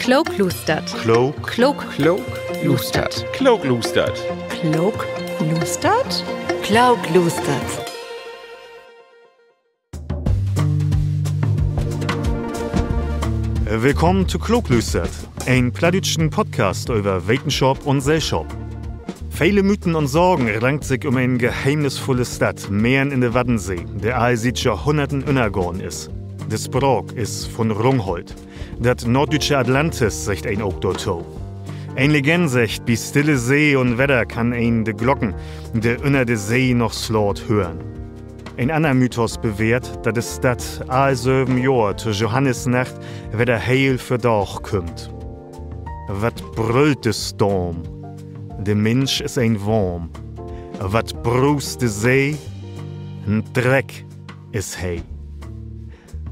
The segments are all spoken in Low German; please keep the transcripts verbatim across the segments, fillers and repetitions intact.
Klookluustert. Klook. Klook. Klookluustert. Klookluustert. Klookluustert. Klookluustert. Willkamen to Klookluustert, en plattdüütschen Podcast över Wetenschop un Sellschop. Vele Mythen un Sagen rankt sik üm en geheemnisvulle Stadt merrn in de Waddensee, de al siet Johrhunnerten ünnergahn is. De Spraak is vun Rungholt. Dat noorddüütsche Atlantis seggt een ok dorto. En Legenn seggt, bi stille See un Wedder kann een de Glocken, de ünner de See noch slaat, hören. En anner Mythos bewehrt, dat de Stadt all söven Johr to Johannisnacht wedder heel vördaag kümmt. Wat brüllt de Storm? De Minsch is en Worm. Wat bruust de See? En Dreck is he.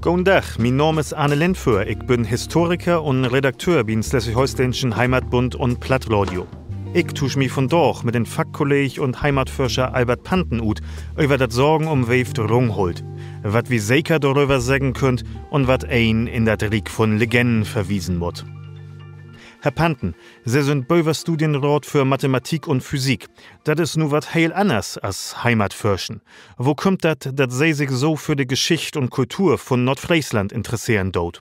Goden Dag, mien Naam is Arne Lindföhr. Ik bün Historiker un Redakteur bi'n Sleswig-Holsteenschen Heimatbund un Plattradio. Ik tuusch mi vundaag mit den Fackkolleeg un Heimatforscher Albert Panten ut över dat sagenümweevte Rungholt. Wat wi seker doröver seggen köönt un wat een in dat Riek vun Legennen verwiesen mutt. Herr Panten, Se sünd böversten Studienraat för Mathematik un Physik. Dat is nu wat heel anners as Heimatforschen. Wo kümmt dat, dat Se sik so för de Geschicht un Kultur vun Noordfreesland interesseren doot?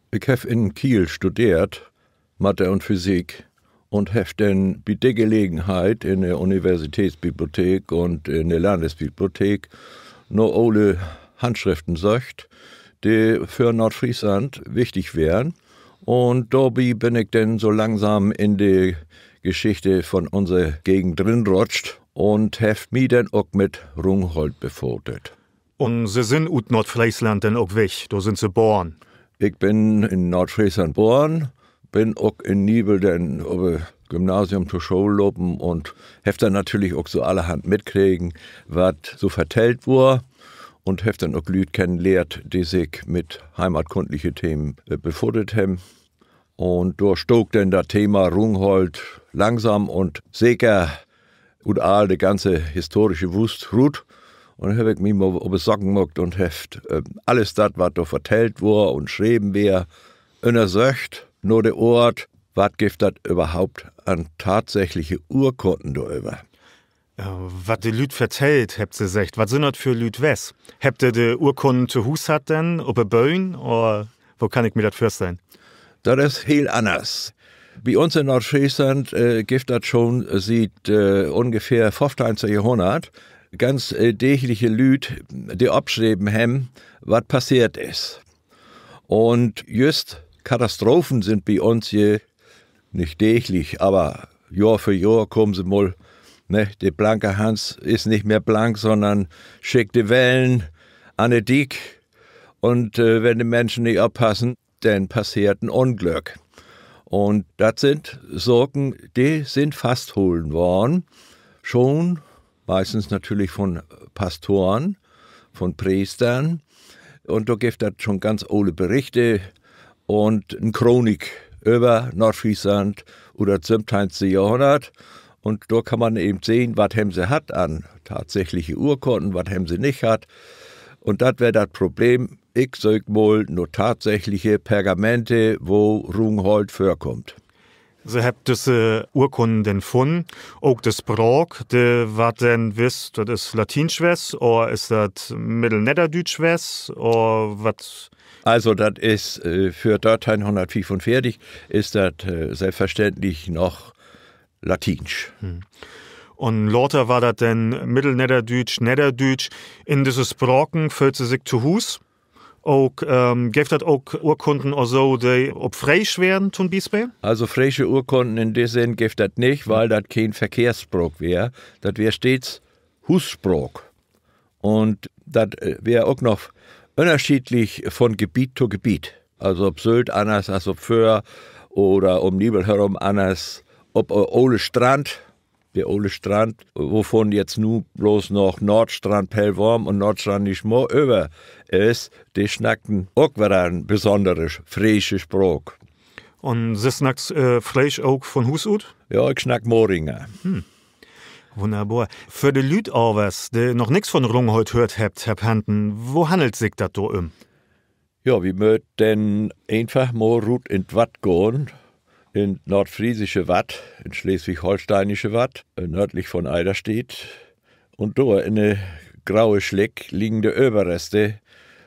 Ik heff in Kiel studeert, Mathe un Physik, un heff denn bi de Gelegenheit in de Universitätsbibliothek un in de Landesbibliothek na ole Handschriften söcht, de för Noordfreesland wichtig weren. Un dorbi bün ik denn so langsam in de Geschichte von unse Gegend rinrutscht un heff mi denn ok mit Rungholt befaat. Un Se sünd ut Noordfreesland denn ok weg, dor sünd Se boren? Ik bün in Noordfreesland boren, bün ok in Niebüll denn op de Gymnasium to School lopen un heff denn natürlich ok so allerhand mitkregen, wat so vertellt wurr, un heff denn ok Lüüd kennenlehrt, de sik mit heimatkundliche Themen, äh, befaat hebben. Un dor stook denn dat Thema Rungholt langsam un seker ut all de ganze historische Wust rut. Un heff ik mi mal op de Saken maakt un heff, äh, allens dat, wat dor vertellt wurr un schreven weer, ünnersöcht, na de Oort, wat gifft dat överhaupt an tatsächliche Urkunden doröver? Äh, wat de Lüüd vertellt, hebbt Se seggt. Wat sünd dat för Lüüd west? Hebbt de de Urkunden to Huus hatt denn, op de Böhn, oder wo kann ik mi dat vörstellen? Dat is heel anners. Bi uns in Noordfreesland, äh, gifft dat schon siet, äh, ungefähr föffteihnte Johrhunnert ganz, äh, degliche Lüüd, de opschreven hebben, wat passeert is. Un jüst Katastrophen sünd bi uns je nich deglich, aver Johr för Johr kaamt se mal, ne? De blanke Hans is nich mehr blank, sonnern schickt de Wellen an de Diek. Un, äh, wenn de Minschen nich oppassen, denn passeert en Unglück. Un dat sünd Saken, de sünd fastholen worrn, schon meistens natürlich von Pastoren, von Preestern. Un dor gifft dat schon ganz ole Berichte un en Chronik över Noordfreesland ut dat söventeihnte Johrhunnert. Un dor kann man even sehn, wat hebben se hatt an tatsächliche Urkunden, wat hebben se nich hatt. Un dat weer dat Problem, ik söök mal na tatsächliche Pergamente, wo Rungholt vörkummt. Se hebbt düsse Urkunden denn funnen, ok de Spraak, de, wat denn west, dat is Latiensch west, oder is dat Middelnedderdüütsch west, oder wat? Also, dat is, äh, för dörteihnhunnertveerunveertig is dat, äh, sülvstverständlich noch Latiensch. Un later warr dat denn Middelnedderdüütsch, Nedderdüütsch. In düsse Spraken föhlt Se sik to Huus? Ok, ähm, geev dat ok Urkunden oder so, de op Freesch weren, to'n Bispeel? Also freesche Urkunden in de Sinn geev dat nich, wiel dat keen Verkehrsspraak weer. Dat weer steeds Huusspraak. Un dat, äh, weer ok noch ünnerschiedlich von Gebiet to Gebiet. Also op Sylt anners as op Föhr oder üm Niebüll herum anners. Op, äh, Ole Strand, de Ole Strand, wovon jetzt nu blots noch Noordstrand Pellworm un Noordstrand Nischmoor över is, de snackten ok wedder en besonnere freesche Spraak. Un Se snackt, äh, Freesch ok von Huus ut? Ja, ik snack Maringer. Wunnerbor. För de Lüüd avers, de noch nix von Rungholt höört hebbt, Herr Panten, wo hannelt sik dat dor üm? Ja, wi mööt denn eenfach mal rut in't Watt gahn, in't noordfreesische Watt, in't sleswig-holsteinische Watt, äh, nöördlich von Eiderstedt. Un dor in de graue Slick liggen de Överreste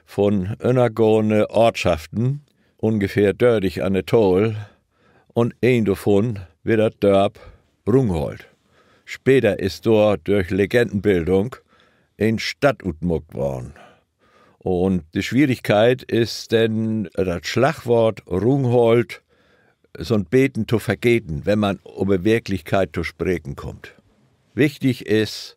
von ünnergahne Ortschaften, ungefähr dörtig an de Tall. Un een dorvun weer dat Dörp Rungholt. Später is dor dörch Legendenbildung en Stadt ut maakt worrn. Un de Swierigkeit is denn, dat Slagwoort Rungholt so'n beten to vergeten, wenn man op de Wirklichkeit to spreken kummt. Wichtig is,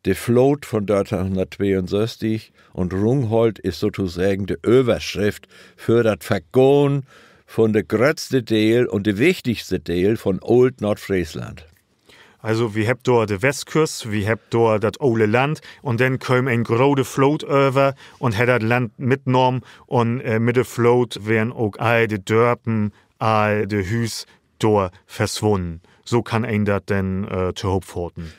de Floot von dörteihnhunnerttweeunsösstig, un Rungholt is sotoseggen de Överschrift för dat Vergahn von de gröttste Deel un de wichtigste Deel von Oolt Noordfreesland. Also, wi hebbt dor de Westküst, wi hebbt dor dat ole Land, un denn keem en grote Floot över un hett dat Land mitnahmen, un, äh, mit de Floot weren ok all de Dörpen, all de Hüüs dor verswunnen. So kann een dat denn, äh, tohoopfaten.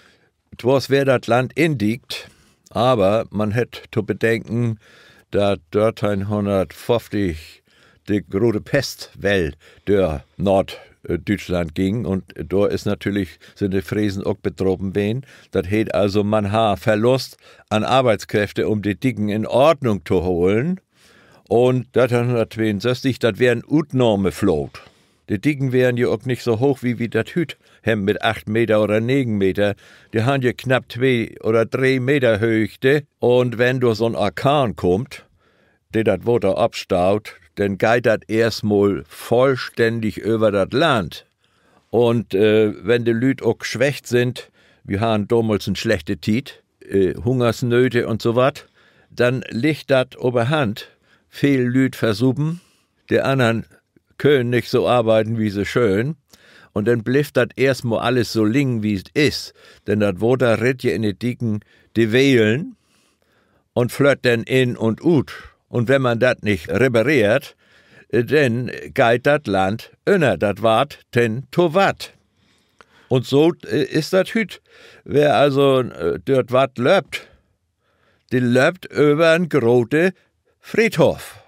Twoors weer dat Land indiekt, aver man hett to bedenken, dat dörteihnhunnertföfftig de grote Pestwell dör Noord-, äh, Düütschland güng, un dor is natürlich, sünd de Fresen ok bedrapen ween. Dat heet also, man harr Verlust an Arbeitskräfte, um de Dieken in Ordnung to holen. Un dörteihnhunnerttweeunsösstig, dat weer en Utnahmefloot. De Dieken weren ja ok nich so hooch, wie wi dat hüüt hebbt, mit acht Meter oder negen Meter. De harrn ja knapp twee oder dree Meter Hööchte. Un wenn dor so'n Orkaan kummt, de dat Water opstaut, denn geiht dat eerstmal vullstännig över dat Land. Un, äh, wenn de Lüüd ok swächt sünd, wi harrn domals en slechte Tiet, äh, Hungersnöte un so wat, denn liggt dat op de Hand, veel Lüüd versupen, de annern köönt nich so arbeiden, wie se schöölt. Un denn blifft dat eerstmal allens so liggen, wie 't is. Denn dat Water ritt ja in de Dieken de Welen un flött denn in un ut. Un wenn man dat nich repareert, äh, denn geiht dat Land ünner, dat warrt denn to Watt. Un so, äh, is dat hüüt. Wer also, äh, dör 't Watt löppt, de löppt över en grote Friedhoff.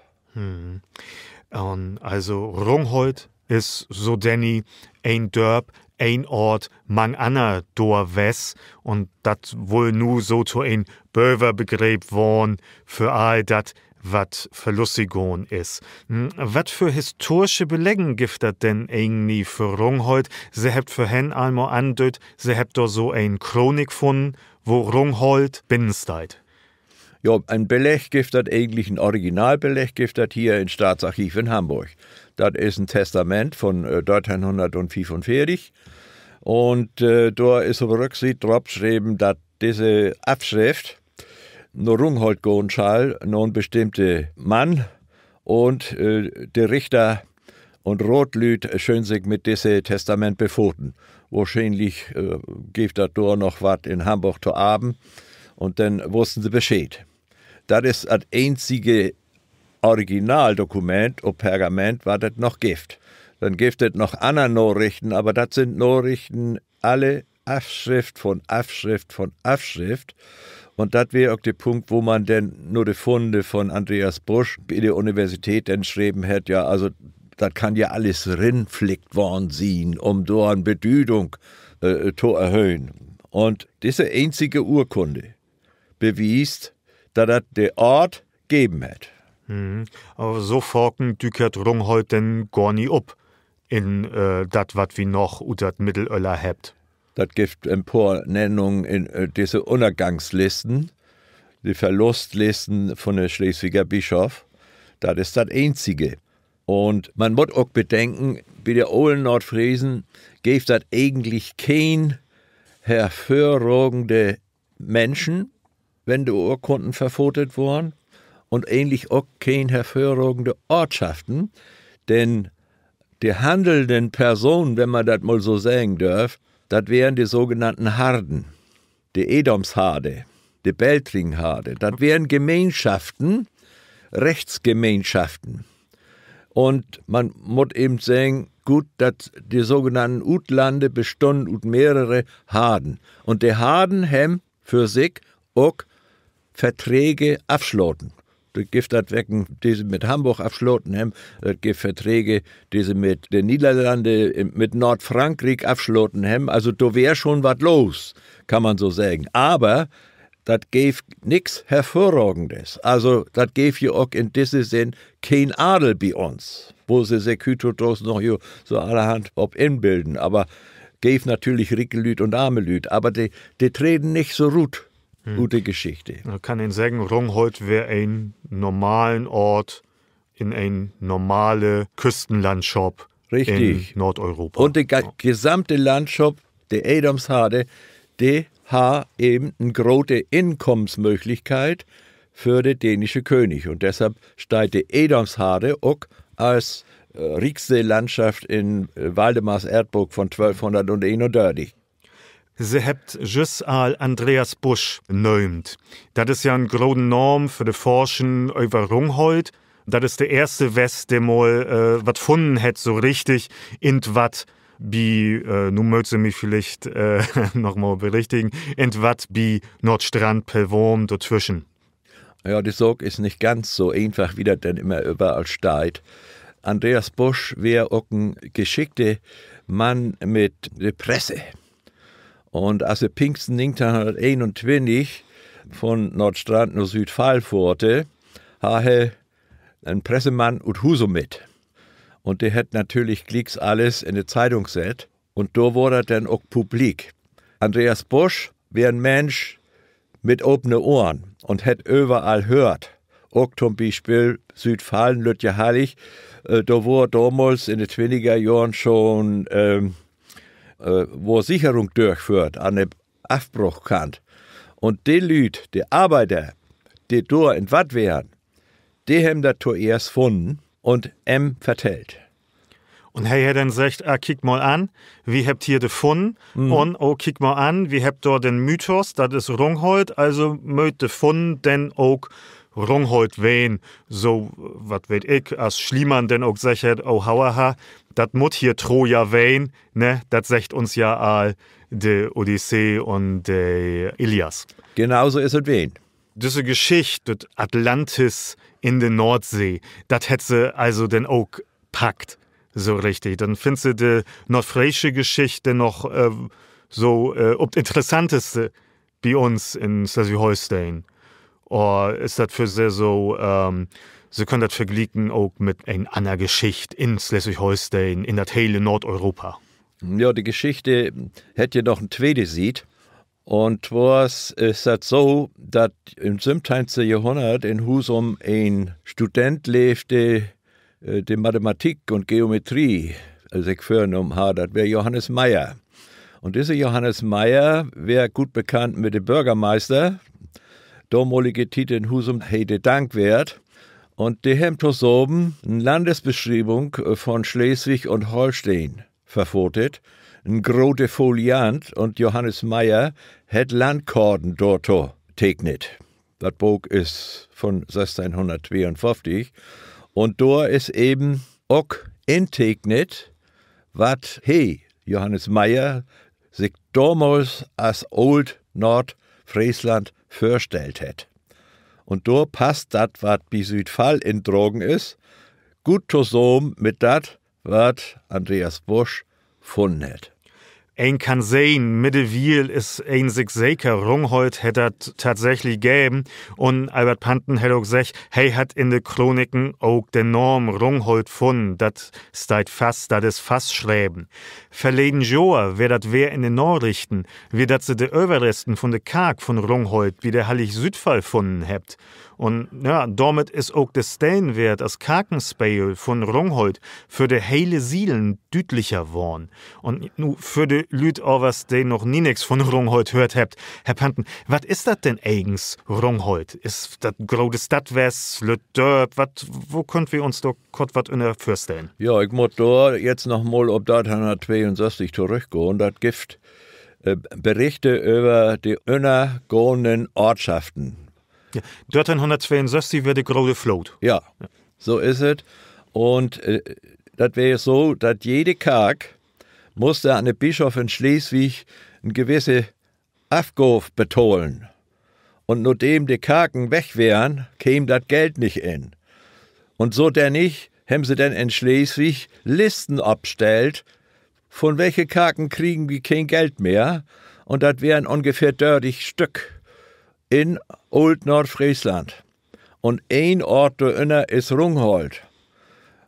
Un also Rungholt is so denn en Dörp, en Oort mang anner dor west, un dat wull nu so to en Böverbegreep worrn för all dat, wat verlust gahn is. Hm, wat för historische Beleggen gifft dat denn egentlich för Rungholt? Se hebbt vörhen al mal andüüdt, Se hebbt dor so en Chronik funnen, wo Rungholt binnen steiht. Jo, en Beleg gifft dat egentlich, en Originalbeleg gifft dat hier in Staatsarchiv in Hamborg. Dat is en Testament von, äh, dörteihnhunnertfiefunveertig. Un, äh, dor is op Rücksiet drop schreven, dat disse Afschrift na Rungholt gahn schall, na en bestimmte Mann. Un, äh, de Richter un Raatlüüd schöölt sik mit disse Testament befaten. Wohrschienlich, äh, geev dat dor noch wat in Hamborg to arven. Un denn wussten se Bescheed. Dat is dat eenzige Originaldokument op Pergament, wat dat noch gifft. Denn gifft dat noch anner Narichten, aver dat sünd Narichten, alle Afschrift von Afschrift von Afschrift. Un dat weer ok de Punkt, wo man denn na de Funde von Andreas Busch bi de Universität denn schreven hett, ja, also, dat kann ja allens rinflickt worrn sien, um dor en Bedüdung, äh, to erhöhen. Un disse eenzige Urkunde bewiest, dat dat de Oort geven hett. Aver so faken dükert Rungholt denn gor nich op in, äh, dat, wat wi noch ut dat Middelöller hebbt. Dat gifft en poor Nennungen in, äh, disse Ünnergangslisten, de Verlustlisten von de Sleswiger Bischof. Dat is dat Eenzige. Un man mutt ok bedenken, bi de olen Noordfresen geev dat egentlich keen hervörragende Minschen, wenn de Urkunden verfatet worrn, un egentlich ok keen hervörragende Oortschaften, denn de handelnden Personen, wenn man dat mal so seggen dörf, dat weren de sogenannten Harden, de Edomsharde, de Beltringharde, dat weren Gemeenschaften, Rechtsgemeenschaften. Un man mutt even seggen, goot, dat de sogenannten Utlande bestunnen ut mehrere Harden. Un de Harden hemm för sik ok Verträge afslaten. Dor gifft dat wecken, de se mit Hamborg afslaten hebben. Dat gifft Verträge, de se mit de Niederlande, mit Nordfrankriek afslaten hebben. Also dor weer schon wat los, kann man so seggen. Aber dat geev nix Hervorragendes. Also dat geev je ok in disse Sinn keen Adel bi uns, wo se sik hüüttodaags noch jo so allerhand op inbilden. Aber geev natürlich rieke Lüüd un arme Lüüd. Aber de, de treden nich so rut ut de Geschichte. Kann een seggen, Rungholt weer en normalen Oort in en normale Küstenlandschop in Noordeuropa. Un de gesamte Landschop, de Edomsharde, de harr even en grote Inkommensmööglichkeit för de däänsche König. Un deshalb steiht de Edomsharde ok as riekste Landschaft in Waldemars Eerdbook von twölfhunnerteenundörtig. Se hebbt jüst al Andreas Busch nöömt. Dat is ja en groten Naam för de Forschen över Rungholt. Dat is de eerste west, de mal wat funnen hett, so richtig, in wat bi, nu mööt Se mi villicht noch mal berichtigen, in wat bi Nordstrand, Pellworm dortwüschen. Ja, de Saak is nich ganz so eenfach, wie dat denn immer överall steiht. Andreas Busch weer ok en geschickte Mann mit de Presse. Un as he Pingsten negenteihnhunnerteenuntwintig von Nordstrand na Südfall fohrte, harr he en Pressemann ut Husum mit. Un de hett natürlich glieks alles in de Zeitung sett. Un dor wöör dat denn ok publik. Andreas Busch weer en Mensch mit opene Ohren un hett överall höört. Ok to'n Bispeel Südfall, Lüttjehallig, dor wöör domals in de twintiger Johren schon, wöör Sicherung dörchföhrt an de Afbruchkant. Un de Lüüd, de Arbeider, de dor in Watt weren, de hebben dat toeerst funnen un em vertellt. Un he hett denn seggt: Ah, kiek mal an, wi hebbt hier de funnen. Un, oh, kiek mal an, wi hebbt dor den Mythos, dat is Rungholt, also mööt de funnen denn ok Rungholt ween. So, wat weet ik, as Schliemann denn ok seggt hett: Oh, hauaha, dat mutt hier Troja ween, ne? Dat seggt uns ja all de Odyssee un de Ilias. Genau so is dat ween. Düsse Geschicht, dat Atlantis in de Noordsee, dat hett se also denn ok packt, so richtig. Denn finnt se de noordfreesche Geschicht denn noch so op't interessanteste bi uns in Sleswig-Holsteen. Oder is dat för Se so, Se köönt dat verglieken ok mit en anner Geschicht in Sleswig-Holsteen, in dat hele Noordeuropa? Ja, de Geschichte hett ja noch en tweete Siet. Un twoors is dat so, dat in't söventeihnste Johrhunnert in Husum en Student leevde, de Mathematik un Geometrie sik vörnahmen harr, dat weer Johannes Meyer. Un disse Johannes Meyer weer goot bekannt mit de Börgermeister, domalige Tiet in Husum, he de Dank weert. Un de hebben tosamen en Landesbeschrievung von Sleswig un Holsteen verfotet, en grote Foliant, un Johannes Meyer hett Landkaarten dorto teknet. Dat Book is von sössteihnhunnerttweeunföfftig, un dor is even ok inteknet, wat he, Johannes Meyer, sik domals as Ooltnoordfreesland vörstellt hett. Un dor passt dat, wat bi Südfall indragen is, goot tosamen mit dat, wat Andreas Busch funnen hett. Een kann sehn, middewiel is een sik seker, Rungholt hett dat tatsächlich geven. Un Albert Panton hett ok seggt, he hett in de Chroniken ok den Naam Rungholt funnen. Dat steiht fast, dat is fastschreven. Verleden Johr weer dat weer in de Narichten, wiel dat se de Överresten vun de Kark vun Rungholt bi de Hallig Südfall funnen hebbt. Un ja, dormit is ok de Stellenweert as Karkenspegel vun Rungholt för de hele Sieden düütlicher worrn. Un nu för de Lüüd avers, de noch nie nix vun Rungholt höört hebbt, Herr Panton, wat is dat denn egens, Rungholt? Is dat grote Stadt west, lütt Dörp? Wat, wo köönt wi uns dor kort wat ünner vörstellen? Ja, ik mutt dor jetzt noch mal op dörteihnhunnerttweeunsösstig torüchgahn. Dat gifft Berichte över de ünnergahnen Oortschaften. Dörteihnhunnerttweeunsösstig weer de grote Floot. Ja, so is et. Un dat weer so, dat jede Kark musste an de Bischof in Sleswig en gewisse Afgaav betahlen. Un nadem de Karken weg weren, keem dat Geld nich in. Un so dennig hebbt se denn in Sleswig Listen opstellt, von welke Karken kriegen wi keen Geld mehr. Un dat weren ungefähr dörtig Stück in Ooltnoordfreesland. Un een Oort dorünner is Rungholt.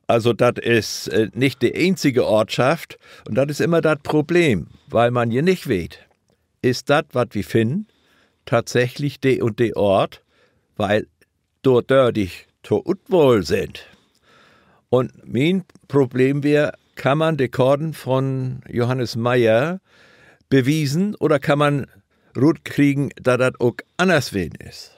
Also, dat is, äh, nich de eenzige Oortschaft. Un dat is immer dat Problem, wiel man je nich weet, is dat, wat wi finnen, tatsächlich de un de Oort, wiel dor dörtig to Utwahl sünd. Un mien Problem weer, kann man de Korten von Johannes Meyer bewiesen oder kann man rutkriegen, dat dat ok anners ween is?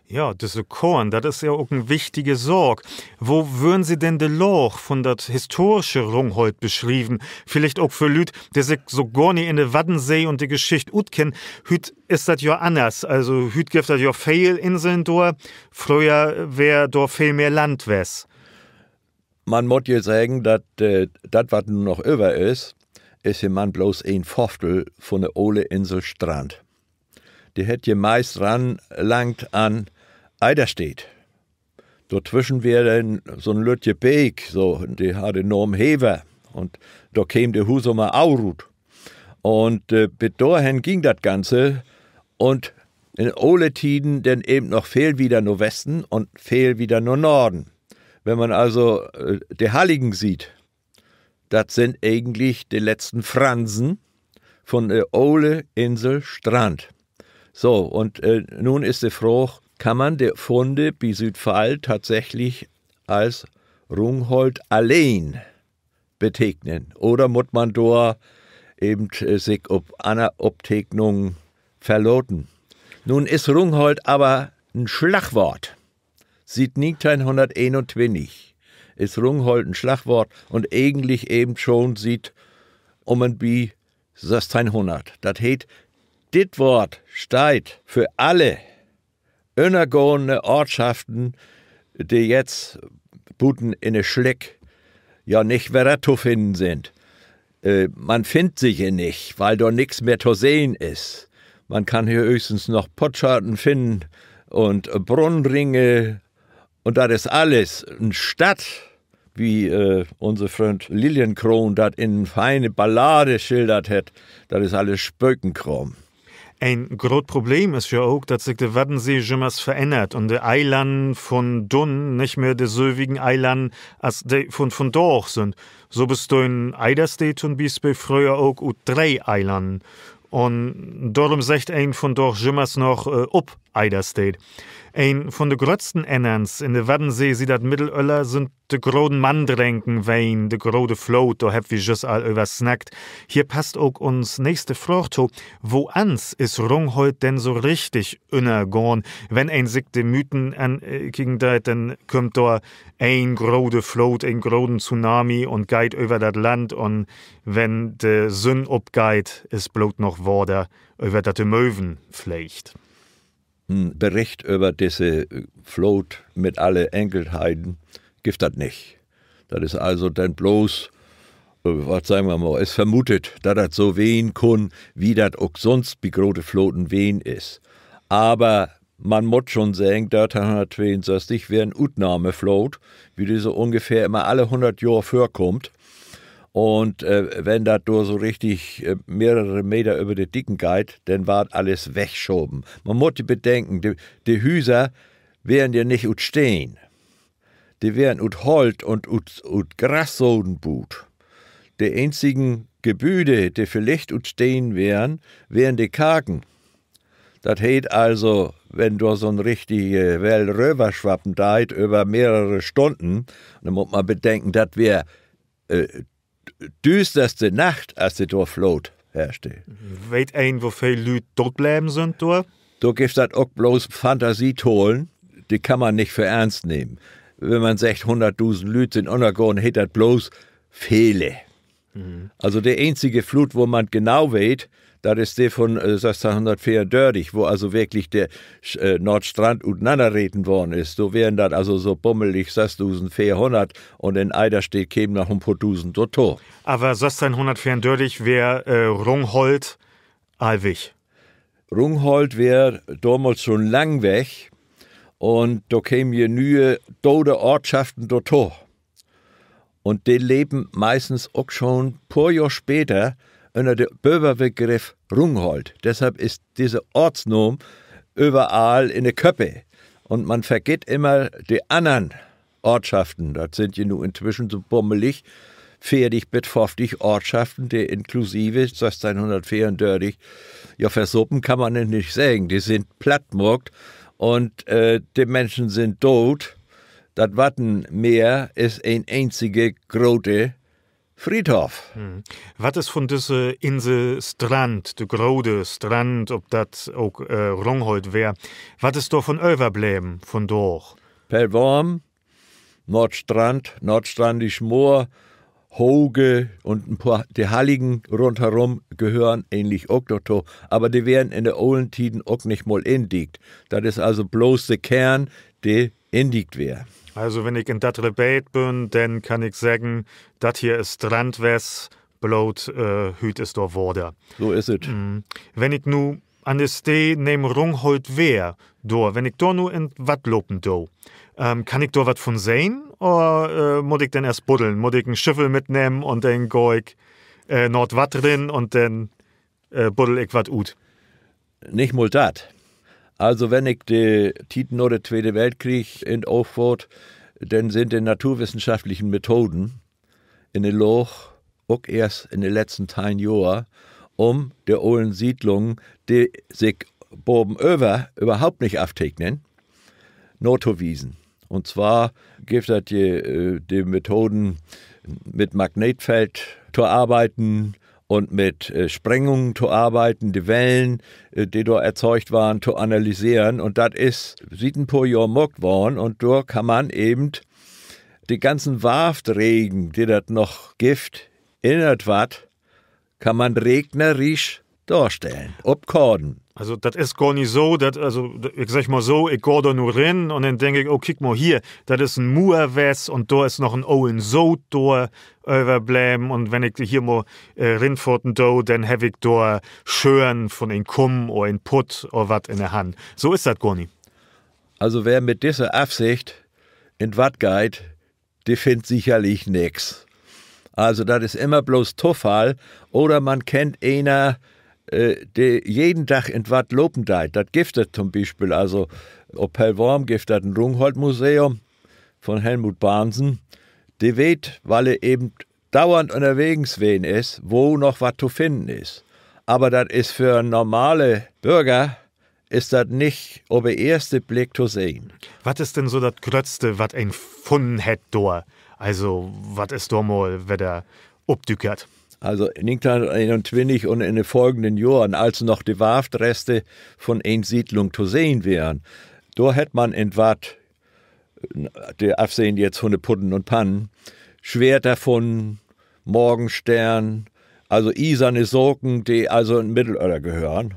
Ja, düsse Korten, dat is ja ok en wichtige Saak. Wo wörrn Se denn de Laag von dat historische Rungholt beschrieven? Villicht ok för Lüüd, de sik so gor nich in de Waddensee un de Geschicht utkennen. Hüüt is dat ja anners. Also hüüt gifft dat ja veel Inseln dor. Fröher weer dor veel mehr Land west. Man mutt je seggen, dat, äh, dat, wat nu noch över is, is je man blots een Föfftel von de ole Insel Strand. De hett je meist ranlangt an Eiderstedt. Dortwüschen weer denn so'n lüttje Beek, so, de harr den Naam Hever. Un dor keem de Husumer Au rut. Un, äh, bit dorhen güng dat Ganze. Un in ole Tieden denn even noch veel wieder na Westen un veel wieder na Norden. Wenn man also, äh, de Halligen süht, dat sünd egentlich de letzten Fransen von de ole Insel Strand. So, un, äh, nu is de Fraag, kann man de Funde bi Südwall tatsächlich as Rungholt alleen beteknen? Oder mutt man dor even, äh, sik op anner Opteknungen verlaten? Nu is Rungholt aver en Slagwoort. Siet negenteihnhunnerteenuntwintig is Rungholt en Slagwoort un egentlich even schon siet üm un bi sössteihnhunnert. Dat heet, dit Woort steiht för alle ünnergahne Oortschaften, de jetzt buten in de Slick ja nich wedder to finnen sünd. Äh, man finnt se je nich, wiel dor nix mehr to sehn is. Man kann hier höchstens noch Potschaarten finnen un, äh, Brunnringe. Un dat is alles. En Stadt, wie, äh, unse Fründ Liliencron dat in feine Ballade schildert hett, dat is alles Spökenkraam. Een groot Problem is ja ok, dat sik de Waddensee jümmers verännert un de Eilannen vun dunn nich mehr de sülvigen Eilannen as de vun vundaag sünd. So bestünn Eiderstedt to'n Bispeel fröher ok ut dree Eilannen. Un dorüm seggt een vundaag jümmers noch, äh, op Eiderstedt. Een vun de gröttsten Ännern in de Waddensee siet dat Middelöller sünd de groten Manndrenken ween de grote Floot, dor hebbt wi jüst al över snackt. Hier passt ok uns nächste Fraag to: Woans is Rungholt denn so richtig ünnergahn? Wenn een sik de Mythen an, äh, kieken deit, denn kümmt dor een grote Floot, een groten Tsunami un geiht över dat Land un wenn de Sünn opgeiht, is blot noch Water, över dat de Möwen fleegt. En Bericht över disse, äh, Floot mit alle Enkeltheiten gifft dat nich. Dat is also denn blots, äh, wat seggen wi mal, is vermutet, dat dat so ween kunn, wie dat ok sonst bi grote Floten ween is. Aver man mutt schon seggen, dörteihnhunnerttweeunsösstig weer en Utnahmefloot, wie de so ungefähr immer alle hunnert Johr vörkummt. Un, äh, wenn dat dor so richtig, äh, mehrere Meter över de Dieken geiht, denn warrt allens wegschoven. Man mutt bedenken, de, de Hüser weren ja nich ut Steen. De weren ut Holt un ut, ut Grassoden buut. De eenzigen Gebüüde, de villicht ut Steen weren, weren de Karken. Dat heet also, wenn dor so'n richtige Well röverswappen deit över mehrere Stunnen, denn mutt man bedenken, dat weer, äh, düüsterste Nacht, as de dor Floot herrschte. Weet een, wo veel Lüüd doot bleven sünd dor? Dor gifft dat ok blots Fantasietahlen, de kann man nich för eernst nehmen. Wenn man seggt, hunnertdusend Lüüd sünd ünnergahn, heet dat blots vele. Also de eenzige Floot, wo man genau weet, dat is de vun, äh, sössteihnhunnertveerundörtig, wo also wirklich de, äh, Noordstrand utenannerreten worrn is. Dor weren dat also so bummelig sössdusendveerhunnert un in Eiderstedt kemen noch en poor dusend dorto. Aver sössteihnhunnertveerundörtig weer, äh, Rungholt al weg. Rungholt weer domals schon lang weg un dor kemen je ne'e dode Oortschaften dorto. Un de leven meistens ok schon poor Johr später ünner de Överbegriff Rungholt. Deshalb is disse Oortsnaam överall in de Köppe. Un man vergitt immer de annern Oortschaften. Dat sünd je nu intwischen so bummelig veertig bit föfftig Oortschaften, de inklusive sössteihnhunnertveerundörtig, ja, versopen kann man dat nich seggen, de sünd platt maakt un, äh, de Minschen sünd doot. Dat Wattenmeer is en eenzige grote Friedhoff. Wat is vun düsse Insel Strand, de grote Strand, op dat ok, äh, Rungholt weer, wat is dor vun överbleven vundaag? Pellworm, Noordstrand, Noordstrandisch Moor, Hoge un en poor, de Halligen rundherum gehören egentlich ok dorto. Aver de weren in de olen Tieden ok nich mal indiekt. Dat is also blots de Kern, de indiekt weer. Also, wenn ik in dat Rebeet bün, denn kann ik seggen, dat hier is Strand west, bloot, äh, hüüt is dor Water. So is et. Wenn ik nu an de Steed neem Rungholt weer, dor, wenn ik dor nu in Watt lopen do, ähm, kann ik dor wat vun sehn? Oder, äh, mutt ik denn eerst buddeln? Mutt ik en Schiffel mitnehmen un denn gah ik, äh, na 't Watt rin un denn, äh, buddel ik wat ut? Nich mal dat. Also, wenn ik de Tiet na de Tweede Weltkrieg in't Oog faat, denn sünd de naturwissenschaftlichen Methoden in de Laag, ok eerst in de letzten teihn Johr, üm de olen Siedlungen, de sik baven över överhaupt nich afteknen, natowiesen. Un zwar gifft dat je, äh, de Methoden, mit Magnetfeld to arbeiden un mit, äh, Sprengungen to arbeiden, de Wellen, äh, de dor erzeugt warrn, to analyseren. Un dat is siet en poor Johr maakt worrn. Un dor kann man even de ganzen Warftregen, de dat noch gifft, in dat Watt, kann man reknerisch dorstellen, op Kaarten. Also, dat is gor nich so, dat, also, ik segg mal so, ik gah dor nu rin un denn denk ik: Oh, kiek mal hier, dat is en Muer west un dor is noch en olen Soot dor överbleven un wenn ik hier mal, äh, rinfoten do, denn heff ik dor Schören vun en Kumm oder en Putt oder wat in de Hand. So is dat gor nich. Also, wer mit disse Afsicht in't Watt geiht, de finnt sicherlich nix. Also, dat is immer blots Tofall. Oder man kennt eener, äh, de jeden Dag in't Watt lopen deit. Dat gifft dat to'n Bispeel. Also, op Pellworm gifft dat en Rungholt-Museum vun Helmut Bahnsen. De weet, wiel he even duernd ünnerwegens ween is, wo noch wat to finnen is. Aver dat is för normale Börger, is dat nich op de eerste Blick to sehn. Wat is denn so dat Gröttste, wat een funnen hett dor? Also, wat is dor mal wedder opdükert? Also, negenteihnhunnerteenuntwintig un in de folgenden Johren, as noch de Warftreste vun en Siedlung to sehn weren, dor hett man in't Watt, de, afsehn jetzt vun de Putten un Pannen, Sweerter funnen, Morgenstern, also ieserne Saken, de also in't Middelöller gehören.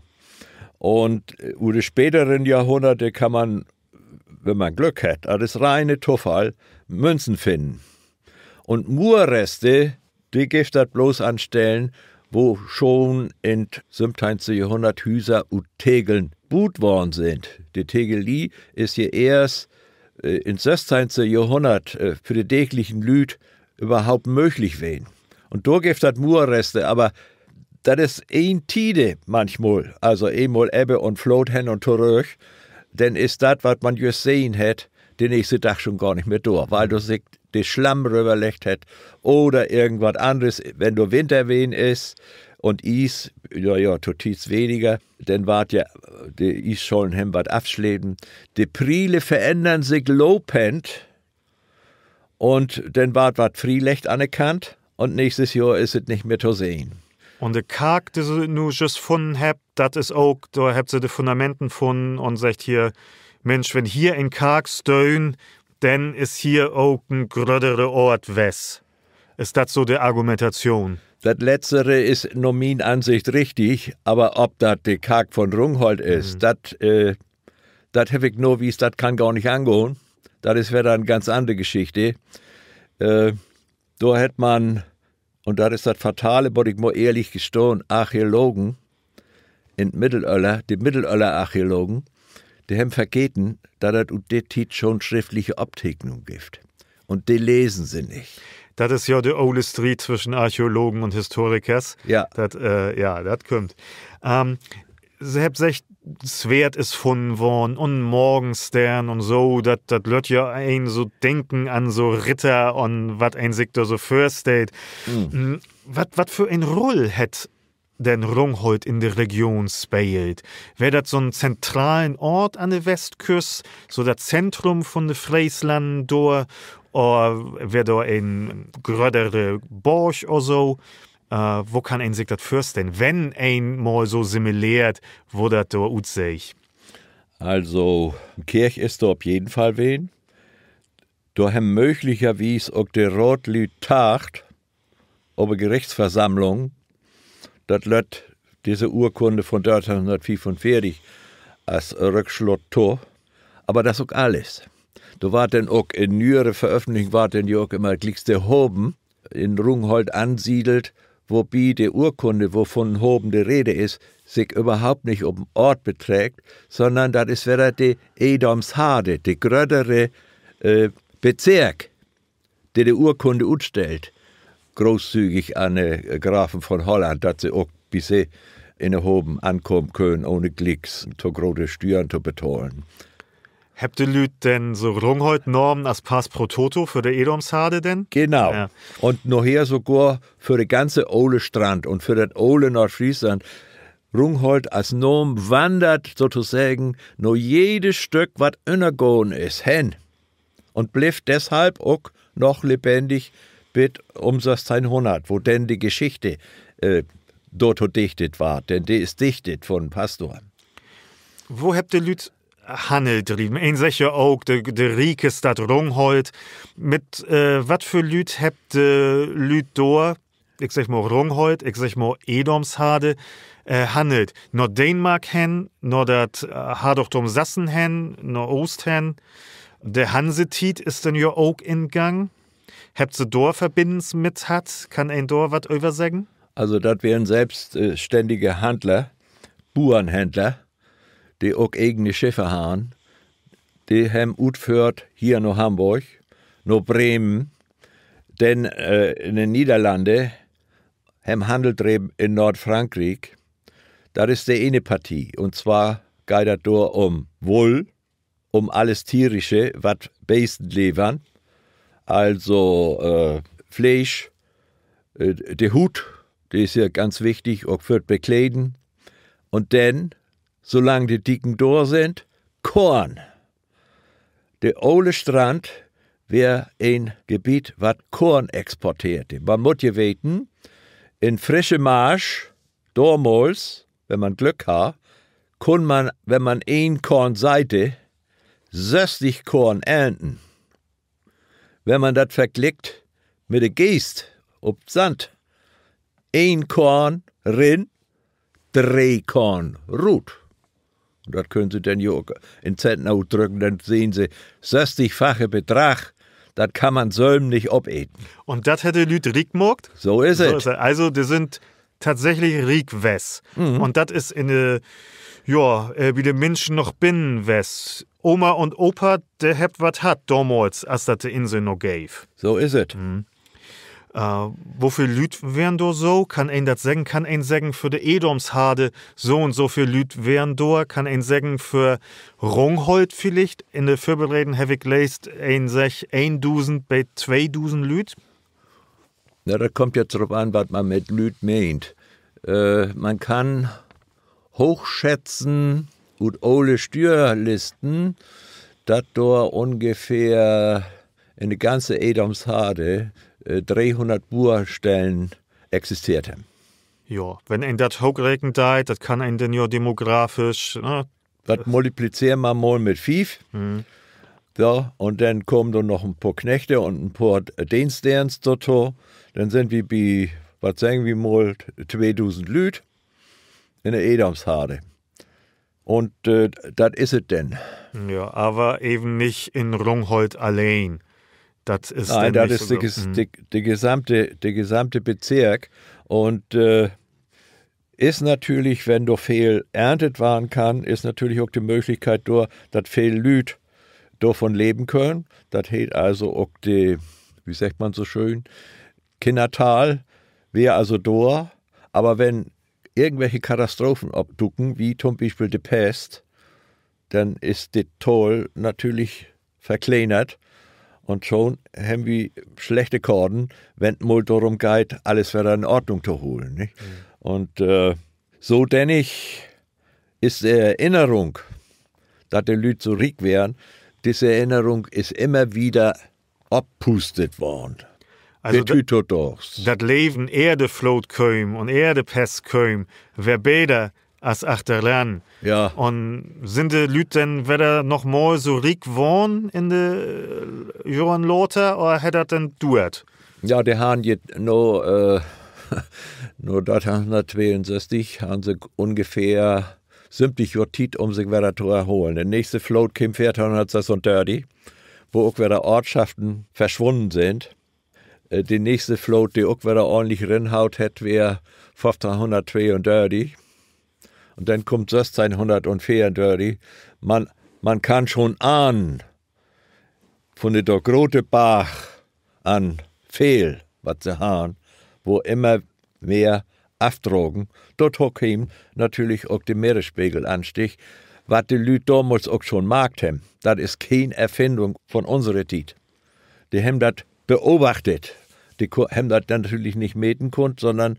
Un, äh, ut de späteren Johrhunnerte kann man, wenn man Glück hett, dat is reine Tofall, Münzen finnen. Un Muerreste, de gifft dat blots an Stellen, wo schon in't söventeihnste Johrhunnert Hüser ut Tegeln buut worrn sünd. De Tegelie is hier eerst, äh, in't sössteihnste Johrhunnert, äh, för de däglichen Lüüd överhaupt mööglich ween. Un dor gifft dat Muerreste, aver dat is en Tiede manchmal, also eenmal Ebbe un Floot hen un torüch, denn is dat, wat man jüst sehn hett, de nächste Dag schon gor nich mehr dor, wiel dor sik de Slamm röverleggt hett oder irgendwat anners. Wenn dor Winter ween is un Ies, ja, ja, to Tiets weniger, denn warrt ja, de Iesschollen hebben wat afsleten. De Priele verännern sik lopend un denn warrt wat frieleggt an de Kant un nächstes Johr is dat nich mehr to sehn. Un de Kark, de se nu jüst funnen hebbt, dat is ok, dor hebbt se de Fundamenten funnen un seggt hier: Minsch, wenn hier en Kark stöhn, denn is hier ok en gröttere Oort west. Is dat so de Argumentatschoon? Dat Letztere is na mien Ansicht richtig, aver of dat de Kark vun Rungholt is, dat, äh, dat heff ik nawiest, dat kann gor nich angahn. Dat is wedder en ganz annere Geschichte. Äh, dor hett man, un dat is dat Fatale, mutt ik mal ehrlich gestahn, Archäologen, in Middelöller, de Middelöller-Archäologen, de hebbt vergeten, dat dat ut de Tiet schon schriftliche Opteeknungen gifft. Un de lesen se nich. Dat is ja de ole Striet twischen Archäologen un Historikers. Ja. Dat, äh, ja, dat kummt. Se hebbt seggt, Sweert is funnen worrn un Morgensteern un so. Dat, dat lett ja een so denken an so Ritter un wat een sik dor so vörstellt. Wat, wat för en Rull hett denn Rungholt in de Region speelt? Weer dat so'n zentralen Oort an de Westküst, so dat Zentrum vun de Freeslannen dor, oder weer dor en gröttere Borg oder so? Wo kann een sik dat vörstellen, wenn een mal so simuleert, wo dat dor utseeg? Also, Kirch is dor op jeden Fall ween. Dor hebbt mööglicherwies ok de Raatlüüd dacht, op de Gerichtsversammlung, dat lett disse Urkunde vun dörteihnhunnertfiefunveertig as Rücksluss to. Aver dat is ok allens. Dor warrt denn ok in nyere Veröffentlichung warrt denn ja ok immer glieks de Haven in Rungholt ansiedelt, wobi de Urkunde, wovun Haven de Rede is, sik överhaupt nich op en Oort betreckt, sonnern dat is wedder de Edomsharde, de gröttere Bezirk, de de Urkunde utstellt, großzügig an de Grafen von Holland, dat se ok bi se in de Haven ankamen köönt, ohne glieks to grote Stüern to betahlen. Hebbt de Lüüd denn so Rungholt nahmen as Pass pro toto för de Edomsharde denn? Genau. Un naher sogor för de ganze ole Strand un för dat ole Noordfreesland. Rungholt as Naam wannert sotoseggen na jedes Stück, wat ünnergahn is, hen. Un blifft deshalb ok noch lebennig bit üm sössteihnhunnert, wo denn de Geschichte dorto dichtet warrt, denn de is dichtet vun Pastor. Wo hebbt de Lüüd Hannel dreven? Een seggt ja ok, de, de rieke Stadt Rungholt. Mit wat för Lüüd hebbt de Lüüd dor, ik segg mal Rungholt, ik segg mal Edomsharde, hannelt? Na Däänmark hen, na dat Hartogdom Sassen hen, na Oost hen? De Hansetiet is denn ja ok in Gang. Hebbt se dor Verbinnens mit hatt? Kann een dor wat över seggen? Also, dat weren sülvstständige Handler, Buernhändler, de ok egene Schiffe harrn. De hemm utföhrt hier na Hamborg, na Bremen, denn in de Niederlande, hemm Hannel dreven in Noordfrankriek. Dat is de ene Partie. Un zwar geiht dat dor üm Wull, üm allens Tierische, wat Beesten levern. Also Fleesch, de Huut, de is hier ganz wichtig, ok för't Bekleden. Un denn, solang de Dieken dor sünd, Koorn. De ole Strand weer en Gebiet, wat Koorn exporteert. Man mutt je weten, in frische Marsch, domals, wenn man Glück harr, kunn man, wenn man een Koorn seide, sösstig Koorn ernten. Wenn man dat verglickt mit de Geest op Sand, een Koorn rin, dree Koorn rut. Un dat köönt Se denn jo ok in Centen utdrücken, denn sehn Se, sösstigfache Bedrag, dat kann man sülm nich opeten. Un dat hett de Lüüd riek maakt? So is dat. Also, de sünd tatsächlich riek west. Un dat is in de, jo, bi de Minschen noch binnen west. Oma un Opa, de hebbt wat hatt domals, as dat de Insel noch geev. So is dat. Woveel Lüüd weren dor so? Kann een dat seggen? Kann een seggen, för de Edomsharde so un so veel Lüüd weren dor? Kann een seggen, för Rungholt villicht? In de Vörbereden heff ik leest, een seggt, eendusend bet tweedusend Lüüd. Na, dat kummt jetzt drop an, wat man mit Lüüd meent. Man kann hoochschätzen ut ole Stüerlisten, dat dor ungefähr in de ganze Edomsharde dreehunnert Buerstellen existeert hebbt. Jo, wenn een dat hoochrekent deit, dat kann een denn jo demografisch, ne? Wat multiplizeer man mal mit fief. So, un denn kamen dor noch en poor Knechte un en poor Deenstdeerns dorto. Denn sünd wi bi, wat seggen wi mal, tweedusend Lüüd in de Edomsharde. Un dat is et denn. Ja, aver even nich in Rungholt alleen. Dat is, nee, dat is de gesamte, de gesamte Bezirk. Un is natürlich, wenn dor veel erntet warrn kann, is natürlich ok de Mööglichkeit dor, dat veel Lüüd dorvon leven köönt. Dat heet also ok de, wie seggt man so schöön, Kinnertall weer also dor. Aver wenn irgendwelche Katastrophen opduken, wie to'n Bispeel de Pest, denn is de Tall natürlich verkleenert. Un schon hebbt wi slechte Korten, wenn 't mal dorum geiht, alles wedder in Ordnung to holen, nich? Un so, denk ik, is de Erinnerung, dat de Lüüd so riek weren, disse Erinnerung is immer wieder oppuustet worrn. Also, dat Leven ehr de Floot kööm un ehr de Pest kööm, weer beter as achteran. Ja. Un sünd de Lüüd denn wedder noch mal so riek worrn in de Johren later, oder hett dat denn duert? Ja, de harrn je na, na dat, harrn se ungefähr söventig Johr Tiet, üm sik wedder to erholen. De nächste Floot keem veerteihn sössunddörtig, wo ok wedder Oortschaften verswunnen sünd. De nächste Floot, de ok wedder ordentlich rinhaut hett, weer föffteihn Un denn kummt sössteihn. Man, man kann schon ahnen, vun de dor grote Barg an veel, wat se harrn, wo immer mehr afdragen. Dorto keem natürlich ok de Meeresspegel ansteeg, wat de Lüüd domals ok schon markt hebbt. Dat is keen Erfinnung vun unsere Tiet. De hebbt dat beobachtet. De ko-, hebbt dat denn natürlich nich meten kunnt, sonnern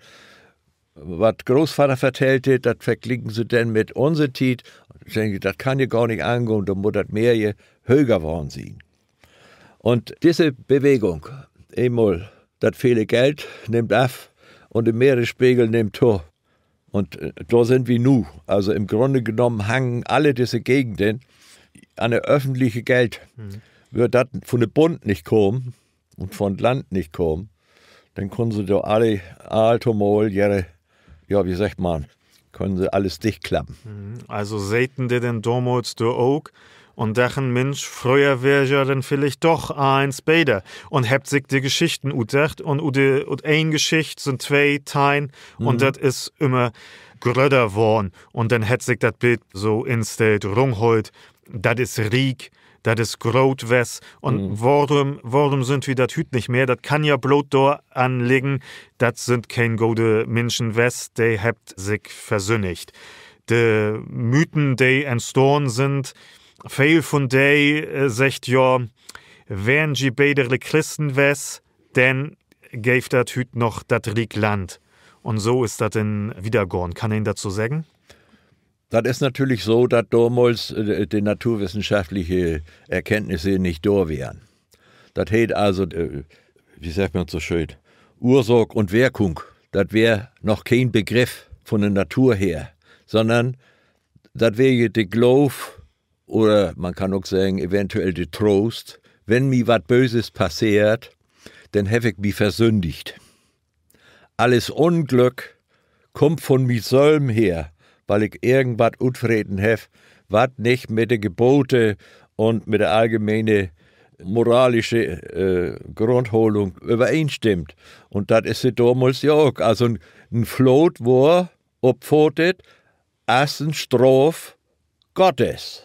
wat Grootvader vertellt hett, dat verglieken se denn mit unse Tiet. Seggen se, dat kann ja gor nich angahn, denn mutt dat Meer je höger worrn sien. Un disse Bewegung, eenmal dat vele Geld nimmt af un de Meeresspegel nimmt to. Un dor sünd wi nu. Also im Grunde genommen hangen alle disse Gegenden an de öffentliche Geld. Wöör dat vun de Bund nich kamen un vun 't Land nich kamen, denn kunnen se dor alle, all tomal, ja, wie seggt man, kunnen se alles dichtklappen. Also seten de denn domals dor ok un dachen, Minsch, fröher weer ja denn villicht doch allens beter, un hebbt sik de Geschichten utdacht un ut de, ut een Geschicht sünd twee teihn un dat is ümmer grötter worrn. Un denn hett sik dat Bild so instellt, Rungholt, dat is riek, dat is groot west. Un worüm, worüm sünd wi dat hüüt nich mehr? Dat kann ja bloot doran liggen, dat sünd keen gode Minschen west, de hebbt sik versündigt. De Mythen, de entstahn sünd, veel vun de seggt ja, weren ji betere Christen west, denn geev dat hüüt noch dat Riek Land. Un so is dat denn wiedergahn. Kann een dat so seggen? Dat is natürlich so, dat domals de naturwissenschaftliche Erkenntnisse nich dor weren. Dat heet also, wie seggt man so schöön, Ursaak un Wirkung, dat weer noch keen Begriff vun de Natur her, sonnern dat weer je de Gloof oder man kann ok seggen, eventuell de Troost, wenn mi wat Böses passeert, denn heff ik mi versündigt. Alles Unglück kummt vun mi sülven her, wiel ik irgendwat utfreten heff, wat nich mit de Gebote un mit de allgemeene moralische Grundholung övereenstimmt. Un dat is se domals ja ok. Also en Floot wöör opfaatet as en Straaf Gottes.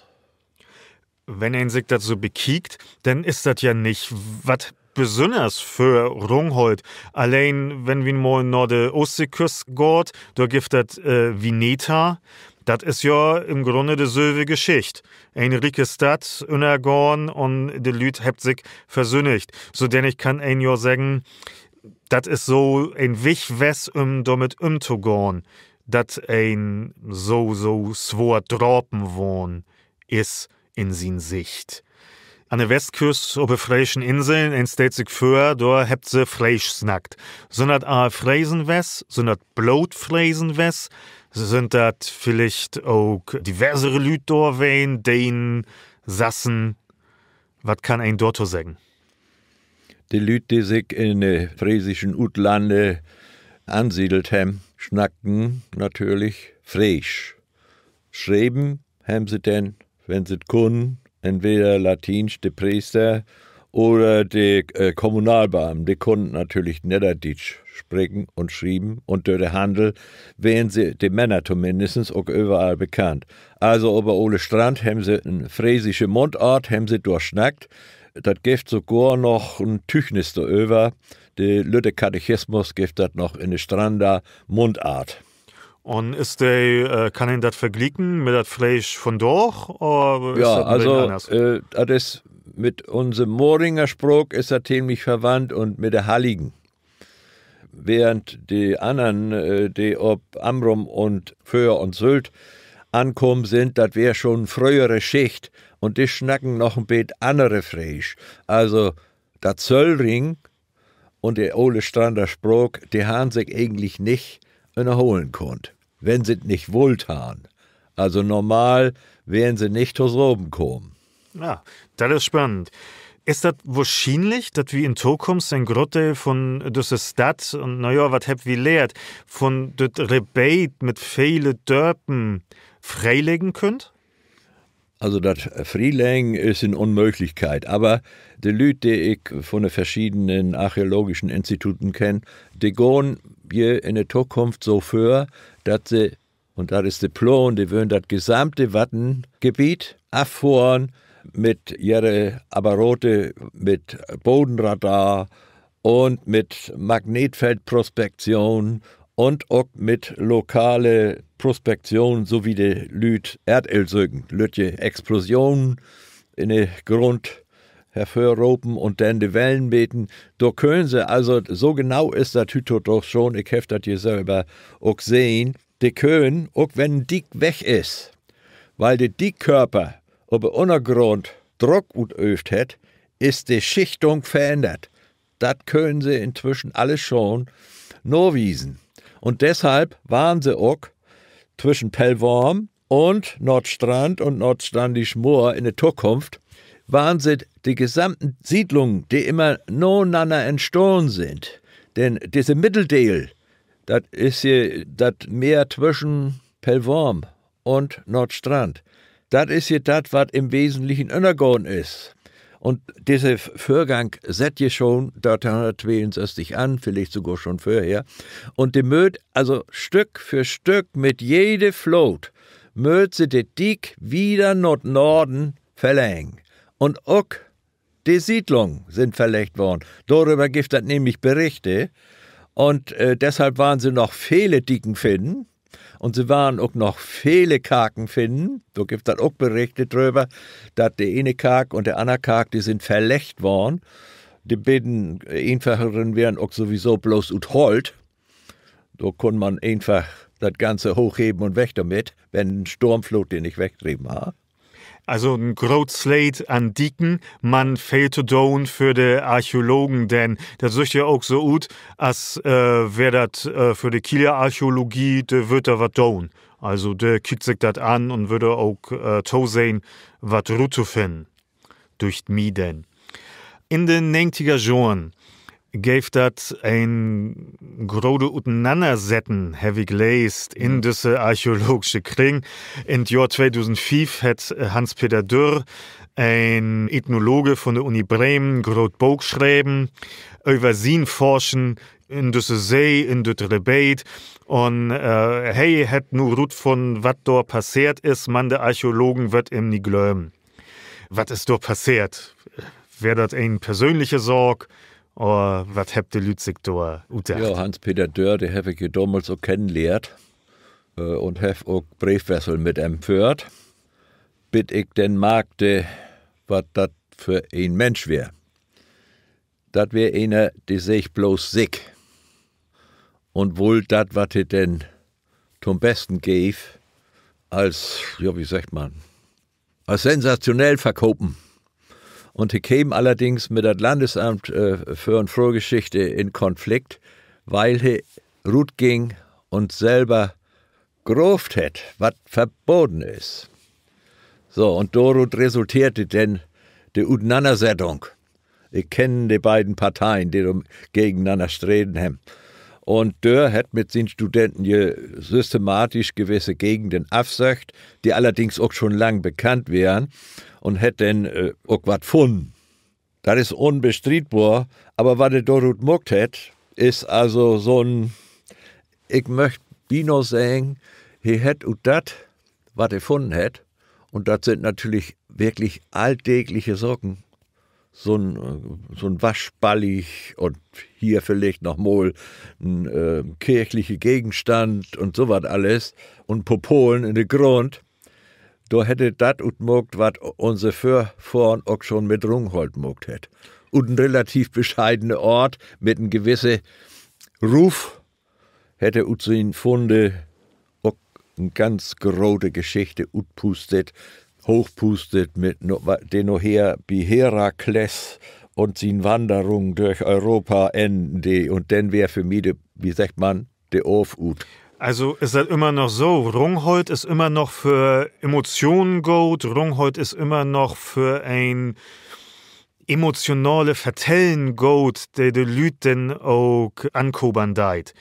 Wenn een sik dat so bekiekt, denn is dat ja nich wat Besünners för Rungholt. Alleen, wenn wi mal na de Oostseeküst gaht, dor gifft dat Vineta. Dat is ja im Grunde de sülve Geschicht. En rieke Stadt ünnergahn un de Lüüd hebbt sik versündigt. So denn ik, kann een ja seggen, dat is so en Weg west, üm dormit ümtogahn, dat een so, so swoor drapen worrn is in sien Sicht. An de Westküst, op de Freeschen Inseln, een stellt sik vör, dor hebbt se Freesch snackt. Sünd dat all Fresen west? Sünd dat bloot Fresen west? Sünd dat villicht ok diversere Lüüd dor ween, Denen, Sassen? Wat kann een dorto seggen? De Lüüd, de sik in de freesischen Utlande ansiedelt hebbt, snackten natürlich Freesch. Schreven hebbt se denn, wenn se 't kunnen, entweder Latiensch, de Preester, oder de Kommunalbeamten, de kunnen natürlich Nedderdietsch spreken un schrieven un dör de Hannel weren se, de Männer tominnst, ok överall bekannt. Also op de Ole Strand hebben se en freesische Mundaart, hebben se dor snackt. Dat gifft sogor noch en Tüügnis doröver. De lütte Katechismus gifft dat noch in de Strander Mundaart. Un is de, kann een dat verglieken mit dat Freesch vundaag? Ja, also, dat is mit unse Maringer Spraak is dat temlich verwandt un mit de Halligen. Während de annern, de op Amrum un Föhr un Sylt ankamen sünd, dat weer schon fröhere Schicht un de snacken noch en beten annere Freesch. Also, dat Söllring un de Ole Strander Spraak, de harrn sik egentlich nich ünnerholen kunnt, wenn se 't nich wullt harrn. Also normal weren se nich tosamen kamen. Ja, dat is spannend. Is dat wohrschienlich, dat wi in Tokunft en Grootdeel vun düsse Stadt un, na ja, wat hebbt wi lehrt, vun dat Rebeet mit vele Dörpen freeleggen köönt? Also dat Freeleggen is en Unmööglichkeit, aver de Lüüd, de ik vun de verschiedenen archäologischen Instituten kenn, de gahn je in de Tokunft so vör, dat se, un dat is de Plaan, de wüllt dat gesamte Wattengebiet affohren mit ehre Apparate, mit Bodenradar un mit Magnetfeldprospektion un ok mit lokale Prospektion, so wie de Lüüd Erdeldsöken, lüttje Explosionen in de Grund hervörropen un denn de Wellen meten. Dor köönt se, also so genau is dat hüüt doch schon, ik heff dat je sülver ok sehn, de köönt, ok wenn en Diek weg is, wiel de Diekkörper op de Ünnergrund Druck utöövt hett, is de Schichtung verännert. Dat köönt se intwischen alle schon nawiesen. Un deshalb warrn se ok twischen Pellworm un Noordstrand un Noordstrandisch Moor in de Tokunft, warrn se de gesamten Siedlungen, de immer naenanner entstahn sünd, denn disse Middeldeel, dat is je dat Meer twischen Pellworm un Noordstrand. Dat is je dat, wat in'n Wesentlichen ünnergahn is. Un disse Vörgang sett je schon dörteihnhunnerttweeunsösstig an, villicht sogor schon vörher. Un de mööt also Stück för Stück mit jede Floot, mööt se de Diek wieder na Noorden verleggen. Un ok de Siedlungen sünd verleggt worrn. Doröver gifft dat nämlich Berichte. Un deshalb warrn se noch vele Dieken finnen. Un se warrn ok noch vele Karken finnen. Dor gifft dat ok Berichte dröver, dat de ene Kark un de anner Kark, de sünd verleggt worrn. De beten eenfacheren weren ok sowieso bloots ut Holt. Dor kunn man eenfach dat Ganze hoochheven un weg dormit, wenn en Stormfloot de nich wegdreven harr. Also en groot Sleet an Dieken, man veel to doon för de Archäologen, denn dat süht ja ok so ut, as weer dat för de Kieler Archäologie, de wüllt dor wat doon. Also de kiekt sik dat an un wüllt dor ok tosehn, wat rut to finnen. Dücht mi denn. In de negentiger Johren geev dat en grote Utenannersetten, heff ik leest, in düsse archäologsche Kring. In't Johr tweedusendfief hett Hans-Peter Dürr, en Ethnologe vun de Uni Bremen, en groot Book schreven över sien Forschen in düsse See, in düt Rebeet. Un he hett nu rutfunnen, wat dor passeert is, man de Archäologen wüllt em nich glöven. Wat is dor passeert? Weer dat en persönliche Saak? Oder wat hebbt de Lüüd sik dor utdacht? Ja, Hans-Peter Dörr, de heff ik ja domals ok kennenlehrt un heff ok Breefwessel mit em föhrt, bit ik denn markte, wat dat för en Minsch weer. Dat weer een, de seeg bloots sik un wull dat, wat he denn to'n Besten geev, as, ja, wie seggt man, as sensationell verkopen. Un he keem allerdings mit dat Landesamt för Fröhgeschichte in Konflikt, wiel he rutging un sülver graavt hett, wat verbaden is. So, un dorut resulteerte denn de Utenannersettung. Ik kenn de beiden Parteien, de dor gegenanner streden hebben. Un Dörr hett mit sien Studenten je systematisch gewisse Gegenden afsöcht, de allerdings ok schon lang bekannt weren, un hett denn ok wat funnen. Dat is unbestriedbor, aver wat he dorut maakt hett, is also so'n, ik möcht binah seggen, he hett ut dat, wat he funnen hett, un dat sünd natürlich wirklich alldäägliche Saken, so'n, äh, so'n Waschballig un hier villicht noch mal en, äh, kirchliche Gegenstand un so wat alles un Popolen in de Grund. Dor hett he dat ut maakt, wat unse Vörfohren ok schon mit Rungholt maakt hett. Ut en relativ bescheidene Oort, mit en gewisse Ruf, hett he ut sien Funde ok en ganz grote Geschichte utpustet, hoochpustet, mit no-, wa-, de noher bi Herakles un sien Wanderung dörch Europa ennen dee. Un denn weer för mi de, wie seggt man, de Aaf ut. Also is dat ümmer noch so, Rungholt is ümmer noch för Emotionen goot, Rungholt is ümmer noch för en emotionale Vertellen goot, de de Lüüd denn ok ankapern deit.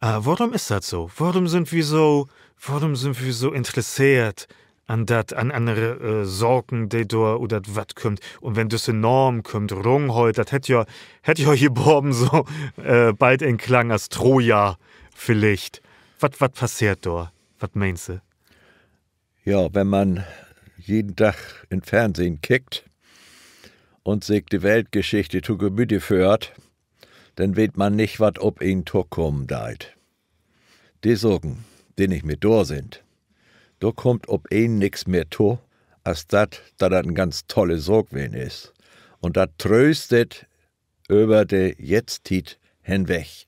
Äh, worüm is dat so? Worüm sünd wi so, worüm sünd wi so interesseert an dat, an annere, äh, Saken, de dor ut dat Watt kümmt? Un wenn düsse Naam kümmt, Rungholt, dat hett ja, hett ja hier baven so, äh, bald en Klang as Troja villicht. Wat, wat passeert dor? Wat meenst du? Ja, wenn man jeden Dag in Fernsehen kickt un sik de Weltgeschichte to Gemüte föhrt, denn weet man nich, wat op een tokamen deit. De Saken, de nich mehr dor sünd, dor kummt op een nix mehr to, as dat, dat dat en ganz tolle Saak ween is. Un dat tröstet över de Jetzttiet henweg.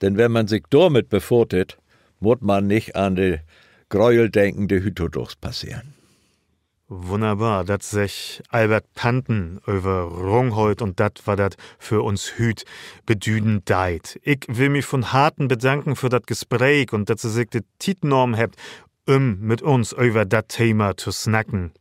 Denn wenn man sik dormit befatet, mutt man nich an de Gräuel denken, de hüüttodaags passeren. Wunnerbar, dat seggt Albert Panten över Rungholt un dat, wat dat för uns hüüt bedüden deit. Ik will mi von Harten bedanken för dat Gespreek un dat Se sik de Tiet nahmen hebbt, üm mit uns över dat Thema to snacken.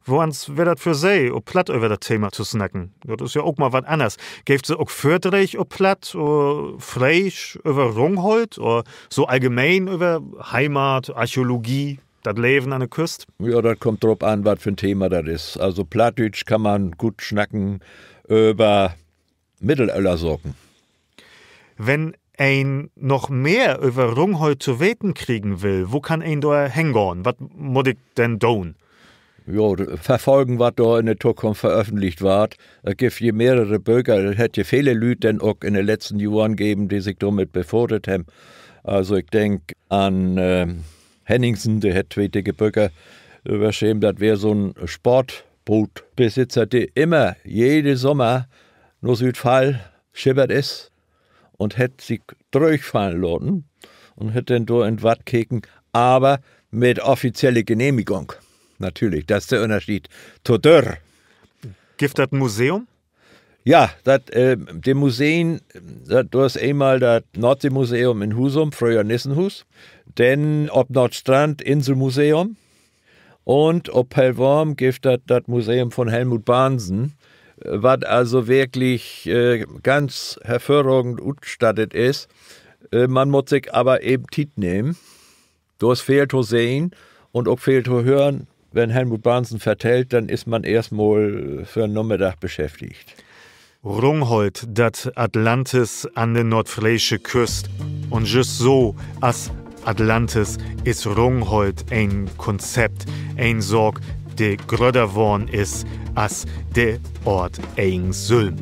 Woans weer dat för Se, op Platt över dat Thema to snacken? Dat is ja ok mal wat anners. Geevt Se ok Vördrääg op Platt oder Freesch över Rungholt oder so allgemeen över Heimat, Archäologie, dat Leven an de Küst? Ja, dat kummt dorop an, wat för'n Thema dat is. Also Plattdüütsch kann man goot snacken över Middelöllersaken. Wenn een noch mehr över Rungholt to weten kriegen will, wo kann een dor hengahn? Wat mutt ik denn doon? Jo, d-, verfolgen, wat dor in de Tokunft veröffentlicht warrt. Dat gifft je mehrere Böker, dat hett je vele Lüüd denn ok in de letzten Johren geven, de sik dormit befatet hebbt. Also, ik denk an, ähm, Henningsen, de hett twee dicke Böker överschreven. Dat weer so'n Sportbootbesitzer, de immer jede Sommer na Südfall schippert is un hett sik dröögfallen laten un hett denn dor in't Watt keken, aver mit offizielle Genehmigung. Natürlich, dat is de Ünnerscheed to dör. Gifft dat en Museum? Ja, dat, äh, de Museen, dat, dor is eenmal dat Noordseemuseum in Husum, fröher Nissenhuus, denn op Nordstrand Inselmuseum un op Pellworm gifft dat dat Museum von Helmut Bahnsen, wat also wirklich, äh, ganz hervorragend utstattet is. Äh, man mutt sik aver even Tiet nehmen. Dor is veel to sehn un ok veel to hören. Wenn Helmut Bahnsen vertellt, denn is man eerstmal för 'n Namiddag beschäftigt. Rungholt, dat Atlantis an de noordfreesche Küst. Un jüst so as Atlantis is Rungholt en Konzept, en Saak, de grötter worrn is as de Oort egens sülm.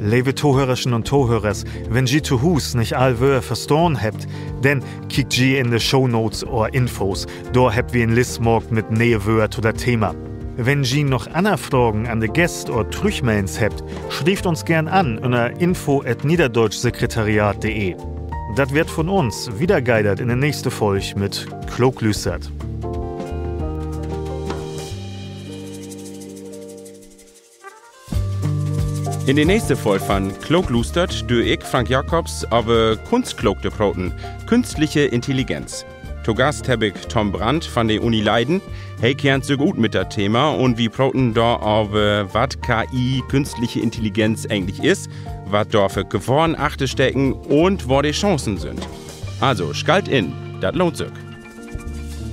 Leve Tohörerschen un Tohörers, wenn ji to Huus nich all Wöör verstahn hebbt, denn kiekt ji in de Shownotes oder Infos. Dor hebbt wi en List maakt mit ne'e Wöör to dat Thema. Wenn ji noch anner Fragen an de Gäst oder Trüchmellens hebbt, schrievt uns geern an ünner info at niederdeutschsekretariat punkt de. Dat weer 't von uns. Wieder geiht dat in de nächste Folg mit Klooklüstert. In de nächste Folg van Klookluustert dröff ik, Frank Jakobs, över Kunstklookte proten: künstliche Intelligenz. To Gast hebb ik Tom Brandt van de Uni Leiden. He kennt sük ut mit dat Thema un wi proten dor över, wat K I, künstliche Intelligenz, egentlich is, wat dor för Gefohren achtersteken un wo de Chancen sünd. Also, schalt in, dat lohnt sük.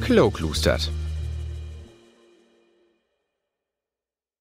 Klookluustert.